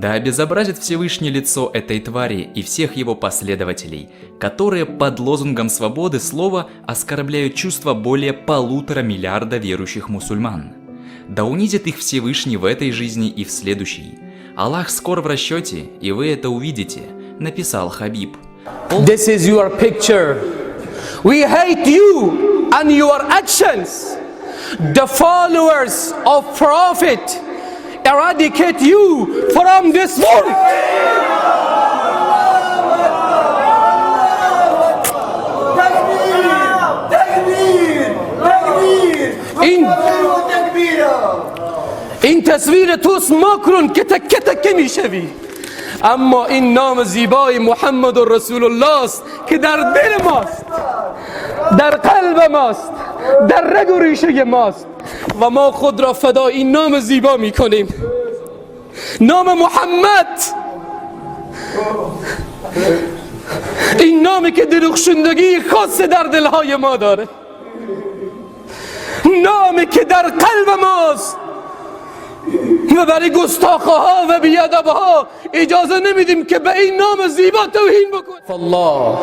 Да обезобразит Всевышний лицо этой твари и всех его последователей, которые под лозунгом свободы слова оскорбляют чувства более 1,5 миллиарда верующих мусульман. Да унизит их Всевышний в этой жизни и в следующей. Аллах скор в расчете, и вы это увидите, написал Хабиб. This is your picture. We hate you and your actions. The followers of Prophet eradicate you from this world. این تصویر توست ماکرون که تکه تکه میشوی، اما این نام زیبای محمد رسول الله است که در دل ماست، در قلب ماست، در رگ و ریشه ماست و ما خود را فدا این نام زیبا میکنیم. نام محمد، این نامی که درخشندگی خاص در دلهای ما داره، نامی که در قلب ماست و برای گستاخها و بیادبها اجازه نمیدیم که به این نام زیبا توهین بکن. الله.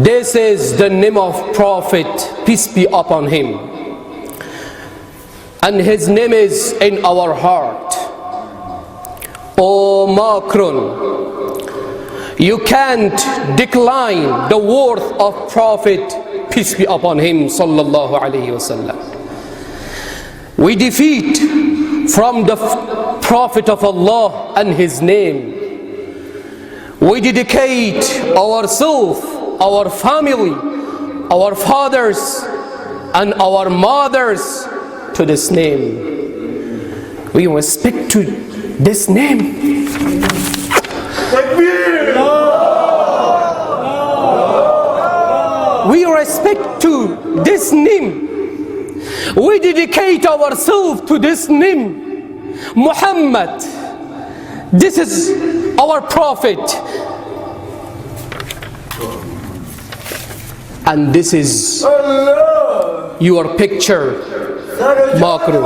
This is the name of Prophet, peace be upon him, and his name is in our heart. O Macron, you can't decline the worth of Prophet, peace be upon him, sallallahu alayhi wasallam. We defeat from the Prophet of Allah and his name. We dedicate ourselves, our family, our fathers and our mothers to this name. We respect to this name. We respect to this name. We dedicate ourselves to this name, Muhammad. This is our prophet. And this is your picture, Macron.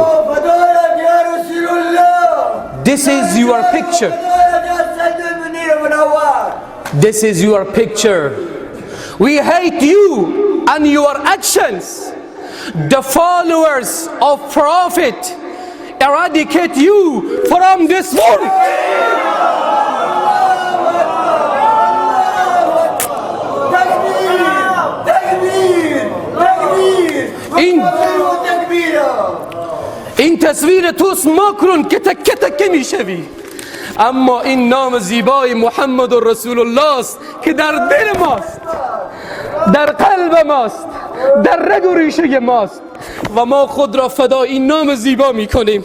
This is your picture. This is your picture. We hate you and your actions. The followers of Prophet eradicate you from this world. این تصویر توست ماکرون که تکه تکه میشوی، اما این نام زیبای محمد رسول الله است که در دل ماست، در قلب ماست، در رگ و ریشه ماست و ما خود را فدا این نام زیبا میکنیم.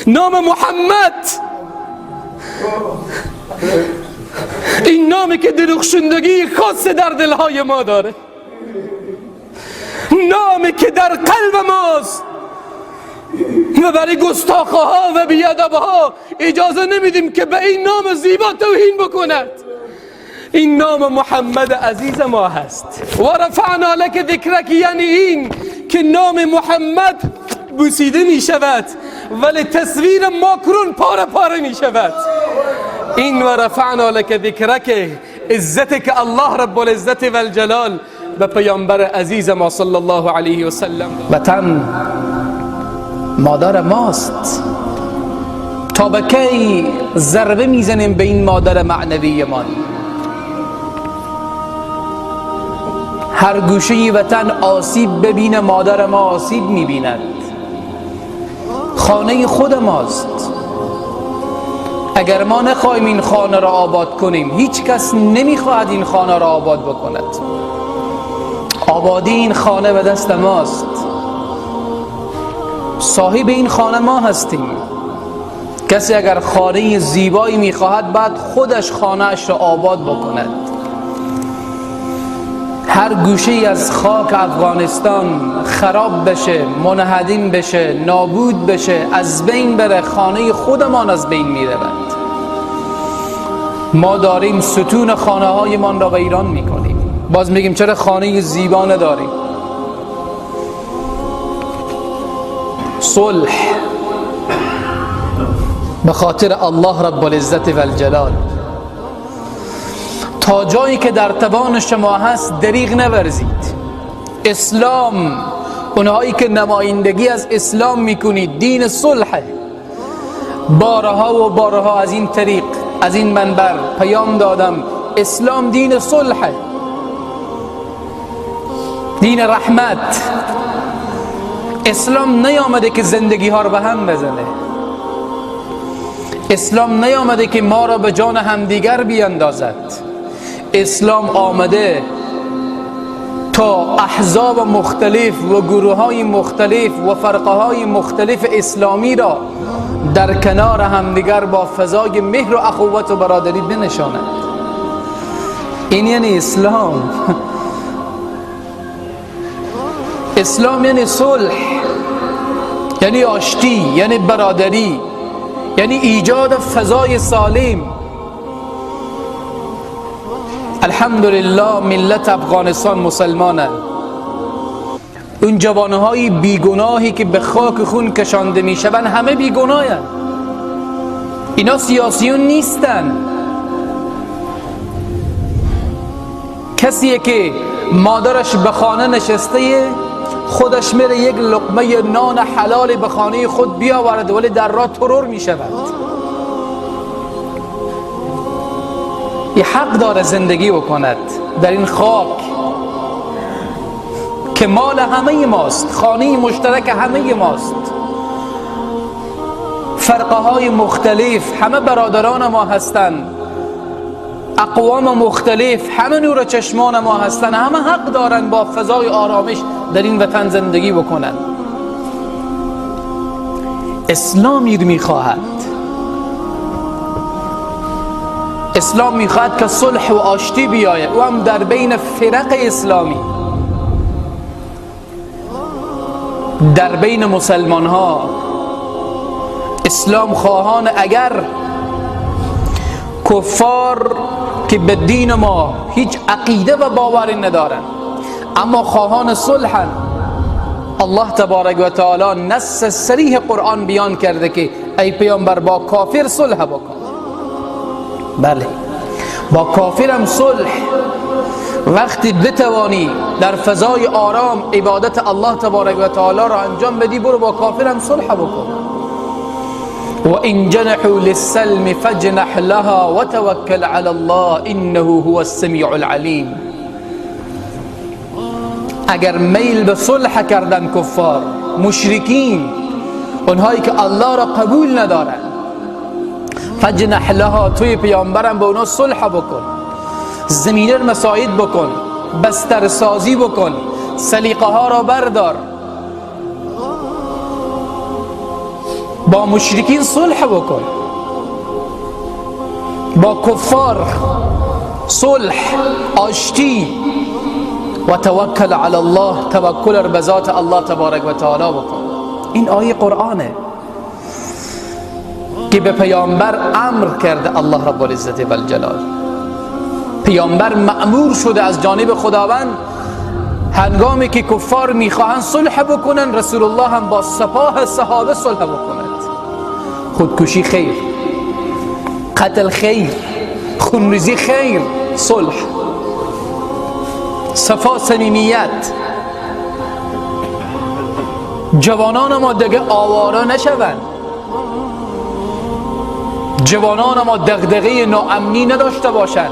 نام محمد، این نامی که درخشندگی خاص در دلهای ما داره، نامی که در قلب ماست و برای گستاخها و بیادبها اجازه نمیدیم که به این نام زیبا توهین بکند. این نام محمد عزیز ما هست. و رفعنا لک ذکرک، یعنی این که نام محمد بوسیده می شود ولی تصویر ماکرون پاره پاره می شود. این و رفعنا لک ذکرک، عزت که الله رب العزت و الجلال به پیامبر عزیز ما صلی الله علیه و سلم. وطن مادر ماست. تا به کی ضربه میزنیم به این مادر معنوی ما؟ هر گوشه وطن آسیب ببینه، مادر ما آسیب میبیند. خانه خود ماست. اگر ما نخواهیم این خانه را آباد کنیم، هیچ کس نمیخواهد این خانه را آباد بکند. آبادی این خانه به دست ماست. صاحب این خانه ما هستیم. کسی اگر خانه زیبایی میخواهد، بعد خودش خانه اش را آباد بکند. هر گوشه از خاک افغانستان خراب بشه، منهدم بشه، نابود بشه، از بین بره، خانه خودمان از بین میرود. ما داریم ستون خانه هایمان را ویران میکنیم. باز میگیم چرا خانه زیبا نداریم؟ صلح به خاطر الله رب العزت و الجلال تا جایی که در توان شما هست دریغ نورزید. اسلام، اونهایی که نمایندگی از اسلام میکنید، دین صلح. بارها و بارها از این طریق، از این منبر پیام دادم، اسلام دین صلح، دین رحمت. اسلام نیامده که زندگی ها رو به هم بزنه، اسلام نیامده که ما را به جان همدیگر بیاندازد. اسلام آمده تا احزاب مختلف و گروه های مختلف و فرقه های مختلف اسلامی را در کنار همدیگر با فضای مهر و اخوت و برادری بنشاند. این یعنی اسلام. اسلام یعنی صلح، یعنی آشتی، یعنی برادری، یعنی ایجاد فضای سالم. الحمدلله ملت افغانستان مسلمانند. اون جوانهای بیگناهی که به خاک خون کشانده میشوند همه بیگناهند. اینا سیاسیون نیستن. کسیه که مادرش به خانه نشسته، خودش میره یک لقمه نان حلال به خانه خود بیاورد، ولی در راه ترور میشود. یه حق داره زندگی بکند در این خاک که مال همه ماست، خانه مشترک همه ماست. فرقه های مختلف همه برادران ما هستند، اقوام مختلف همه نور چشمان ما هستند، همه حق دارند با فضای آرامش در این وطن زندگی بکنند. اسلام میخواهد، اسلام میخواهد که صلح و آشتی بیاید، او هم در بین فرق اسلامی، در بین مسلمان ها. اسلام خواهان اگر کفار که به دین ما هیچ عقیده و باوری ندارن اما خواهان صلحن، الله تبارک و تعالی نص صریح قرآن بیان کرده که ای پیامبر با کافر صلح بکن. بله، با کافرم صلح. وقتی بتوانی در فضای آرام عبادت الله تبارک و تعالی را انجام بدی، برو با کافرم صلح بکن. و ان جنحوا للسلم فاجنح لها وتوکل علی الله انه هو السمیع العلیم. اگر میل به صلح کردن کفار، مشرکین، اونهایی که الله را قبول ندارن، فاجنح لها، توی پیامبرم به اونا صلح بکن، زمینه را مساعد بکن، بستر سازی بکن، سلیقه ها را بردار، با مشرکین صلح بکن، با کفار صلح، آشتی. و توکل علی الله، توکل به ذات الله تبارک و تعالی بکن. این آیه قرآنه که به پیامبر امر کرده الله رب العزت و الجلال. پیامبر مأمور شده از جانب خداوند، هنگامی که کفار میخواهند صلح بکنن، رسول الله هم با سپاه صحابه صلح بکند. خودکشی خیر، قتل خیر، خونریزی خیر، صلح، صفا، صمیمیت. جوانان ما دیگه آواره نشوند، جوانان ما دغدغه ناامنی نداشته باشند،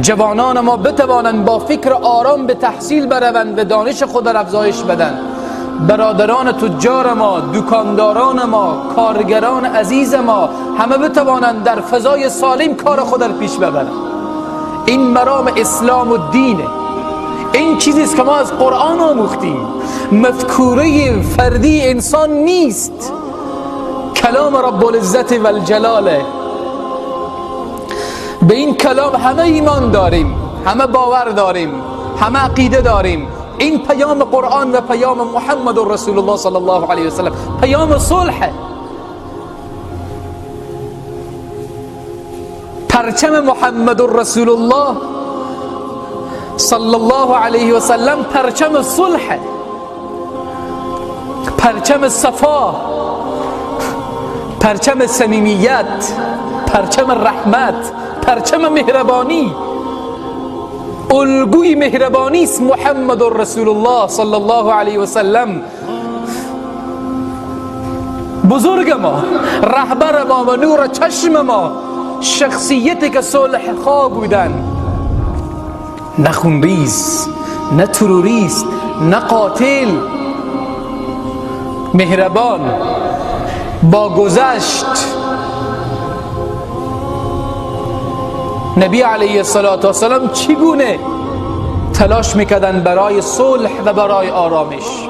جوانان ما بتوانند با فکر آرام به تحصیل بروند و دانش خود را افزایش بدن. برادران تجار ما، دکانداران ما، کارگران عزیز ما، همه بتوانند در فضای سالم کار خود را پیش ببرند. این مرام اسلام و دینه. این چیزی است که ما از قرآن آموختیم. مفکوره فردی انسان نیست، کلام رب العزت و الجلاله. به این کلام همه ایمان داریم، همه باور داریم، همه عقیده داریم. این پیام قرآن و پیام محمد رسول الله صلی الله علیه وسلم پیام صلح. پرچم محمد رسول الله صلی الله علیه وسلم پرچم صلح، پرچم صفا، پرچم صمیمیت، پرچم رحمت، پرچم مهربانی، الگوی مهربانی است محمد رسول الله صلی الله علیه و سلم. بزرگ ما، رهبر ما و نور چشم ما، شخصیتی که صلح خواه بودن، نه خونریز، نه تروریست، نه قاتل، مهربان. با گذشت نبی علیه الصلاة والسلام چگونه تلاش میکردن برای صلح و برای آرامش.